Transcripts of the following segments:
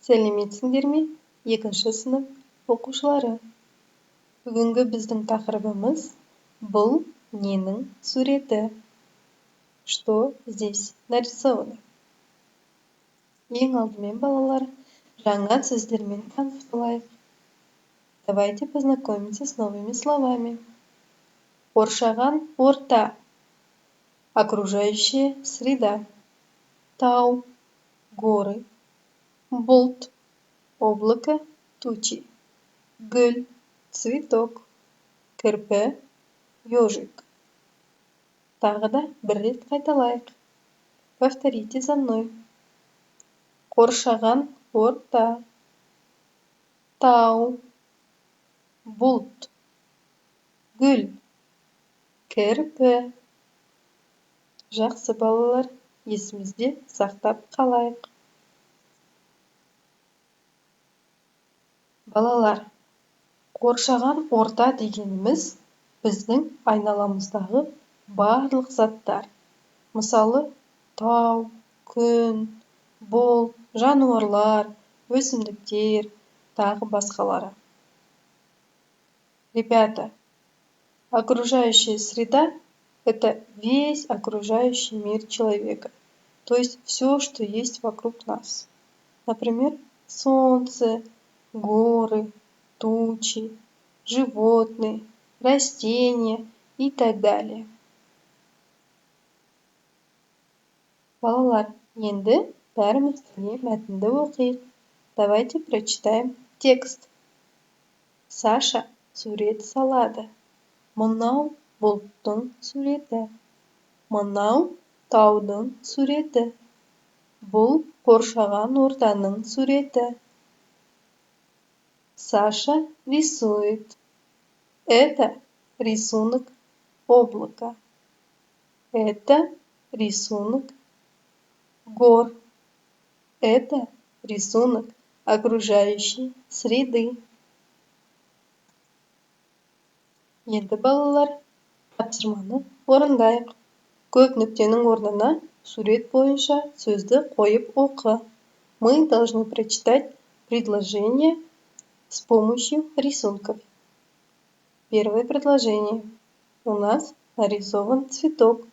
Сәлеметсіңдер ме, екінші сынып оқушылары! Бүгінгі біздің тақырыбымыз: «Бұл ненің суреті?» Что здесь нарисовано? Ең алдымен, балалар, жаңа сөздермен таныс болайық. Давайте познакомимся с новыми словами. Қоршаған орта – окружающая среда. Тау – горы. Бұлт – облако, тучи. Гүл – цветок. Кірпі – ежик. Тағы да бір рет қайталайық. Повторите за мной. Қоршаған орта, тау, бұлт, гүл, кірпі. Жақсы, балалар, есімізде сақтап қалайық. Балалар, қоршаған орта дегеніміз – біздің айналамыздағы барлық заттар. Мысалы, тау, күн, бұлт, жануарлар, өсімдіктер, тағы басқалары. Ребята, окружающая среда – это весь окружающий мир человека, то есть все, что есть вокруг нас. Например, солнце, горы, тучи, животные, растения и так далее. Балалар, енді бәріміз бірге мәтінді оқиық. Давайте прочитаем текст. Саша сурет салады. Мынау бұлттың суреті. Мынау таудың суреті. Бұл қоршаған ортаның суреті. Саша рисует. Это рисунок облака. Это рисунок гор. Это рисунок окружающей среды. Енді, балалар, тапсырманы орындайық. Көп нүктенің орнына сурет бойынша сөзді қойып оқы. Мы должны прочитать предложение с помощью рисунков. Первое предложение. У нас нарисован цветок.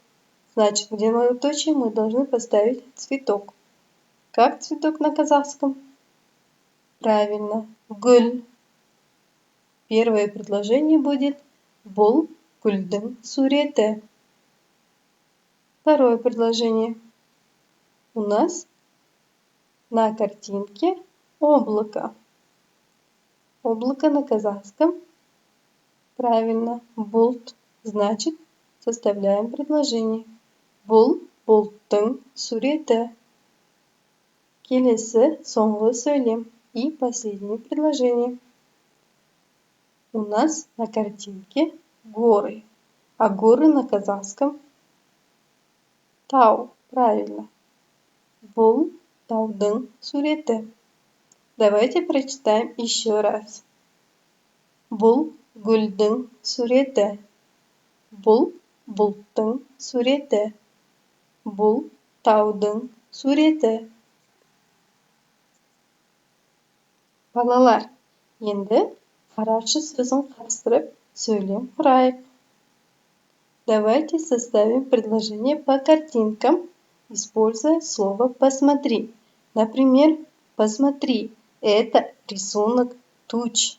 Значит, где многоточие, мы должны поставить цветок. Как цветок на казахском? Правильно, гүл. Первое предложение будет: «Бұл гүлдің суреті». Второе предложение. У нас на картинке облако. Облако на казахском? Правильно, бұлт. Значит, составляем предложение. Бұл бұлттың суреті. Келесі, соңғы сөйлем. И последнее предложение. У нас на картинке горы. А горы на казахском? Тау. Правильно. Бұл таудың суреті. Давайте прочитаем еще раз. Бұл гүлдің суреті. Бұл бұлттың суреті. Бұл таудың суреті. Балалар, енді «қарашы» сөзін қатыстырып, сөйлем құрайық. Давайте составим предложение по картинкам, используя слово «посмотри». Например, посмотри, это рисунок туч.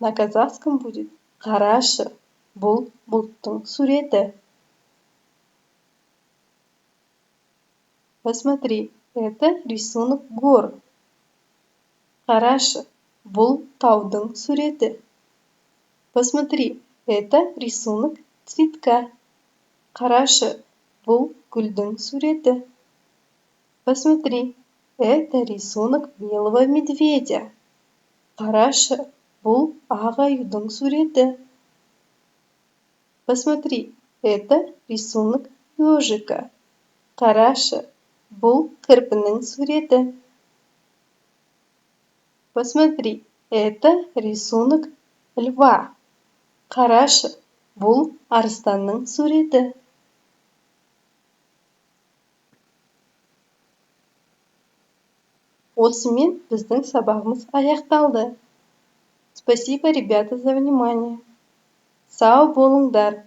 На казахском будет: «Қарашы, бұл бұлттың суреті». Посмотри, это рисунок гор. Қарашы, бұл таудың суреті. Посмотри, это рисунок цветка. Қарашы, бұл гүлдің суреті. Посмотри, это рисунок белого медведя. Қарашы, бұл ақ аюдың суреті. Посмотри, это рисунок ежика. Қарашы, бұл кірпінің суреті. Посмотри, это рисунок льва. Қарашы, бұл арыстанның суреті. Осымен біздің сабағымыз аяқталды. Спасибо, ребята, за внимание. Сау болыңдар!